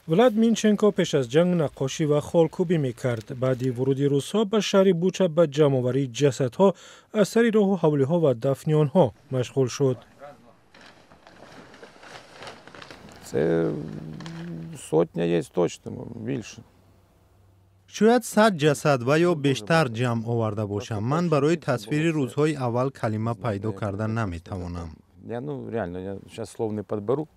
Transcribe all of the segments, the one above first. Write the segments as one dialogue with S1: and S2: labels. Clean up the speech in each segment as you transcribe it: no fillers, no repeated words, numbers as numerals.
S1: Влад Минченко пеш аз ҷанг наққошӣ ва холкӯбӣ мекард. Баъди вуруди русҳо ба шаҳри Буча ба ҷамъоварии ҷасадҳо аз сари роҳу ҳавлиҳо ва дафни онҳо машғул шуд.
S2: Це сотня есть точно, більше.
S3: Шояд 100 ҷасад ва ё бештар ҷамъ оварда бошам. Ман барои тасвири рӯзҳои аввал калима пайдо карда наметавонам.
S2: Я, ну, реально, я сейчас слов не подберу.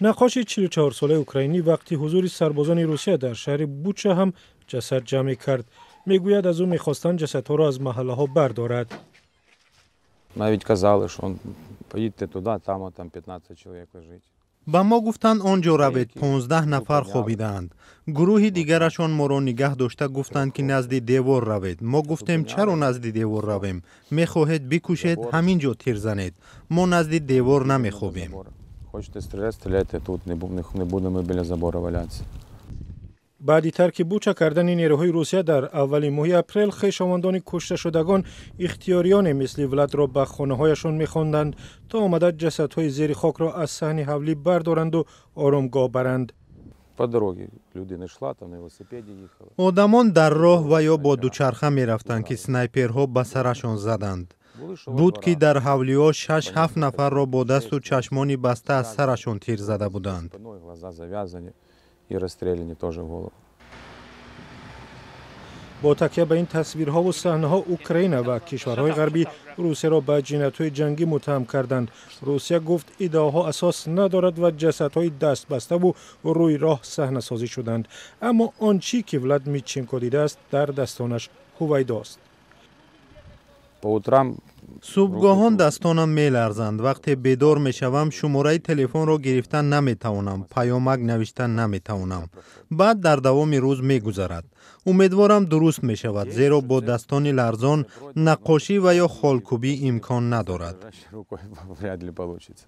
S1: Наққоши 44-солаи украинӣ вақти ҳузури сарбозони Русия дар шаҳри Буча ҳам ҷасад ҷамъ мекард. Мегӯяд, аз ӯ мехостанд ҷасадҳоро аз маҳаллаҳо бардорад.
S2: Навіть казали, що поїдьте туди, там 15 чоловік лежить.
S3: Ба мо гуфтанд, он ҷо равед, 15 нафар хобидаанд. Гурӯҳи дигарашон моро нигаҳ дошта гуфтанд, ки назди девор равед. Мо гуфтем, чаро назди девор равем? Мехоҳед бикушед, ҳамин ҷо тир занед. Мо назди девор намехобем.
S2: Хочете стріляти, стріляйте тут, не будемо біля забору валятися.
S1: Баъди тарки Буча кардани нерӯҳои Русия дар аввали моҳи апрел, хешовандони кушташудагон ихтиёриёне мисли Владро ба хонаҳояшон мехонданд, то омада ҷасадҳои зери хокро аз саҳни ҳавлӣ бардоранду оромгоҳ баранд.
S2: По дороге людина йшла, там на велосипеді їхала.
S3: Одамон дар роҳ ва ё бо дучарха мерафтанд, ки снайперҳо ба сарашон заданд. Буд, ки дар ҳавлиҳо шаш ҳафт нафарро бо дасту чашмони баста аз сарашон тир зада буданд.
S2: Спиной, глаза завязаны и расстреляны тоже в голову.
S1: Бо такя ба ин тасвирҳову саҳнаҳо Украина ва кишварҳои ғарбӣ Русияро ба ҷиноятҳои ҷангӣ муттаҳам карданд. Русия гуфт, иддаоҳо асос надорад ва ҷасадҳои дастбаставу рӯи роҳ саҳнасозӣ шуданд. Аммо он чӣ ки Влад Митченко дидааст, дар дастонаш ҳувайдост.
S2: По утрам
S3: Субҳгоҳон дастонам меларзанд. Вақте бедор мешавам, шумораи телефонро гирифта наметавонам, паёмак навишта наметавонам. Баъд дар давоми рӯз мегузарад. Умедворам, дуруст мешавад, зеро бо дастони ларзон наққошӣ ва ё холкӯбӣ имкон надорад.
S2: Рукой вряд ли получится.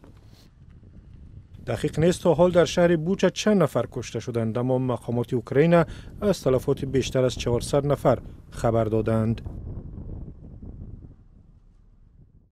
S1: Дақиқ нест, то ҳол дар шаҳри Буча чанд нафар кушта шуданд, аммо мақомоти Украина аз талафоти бештар аз 400 нафар хабар додаанд.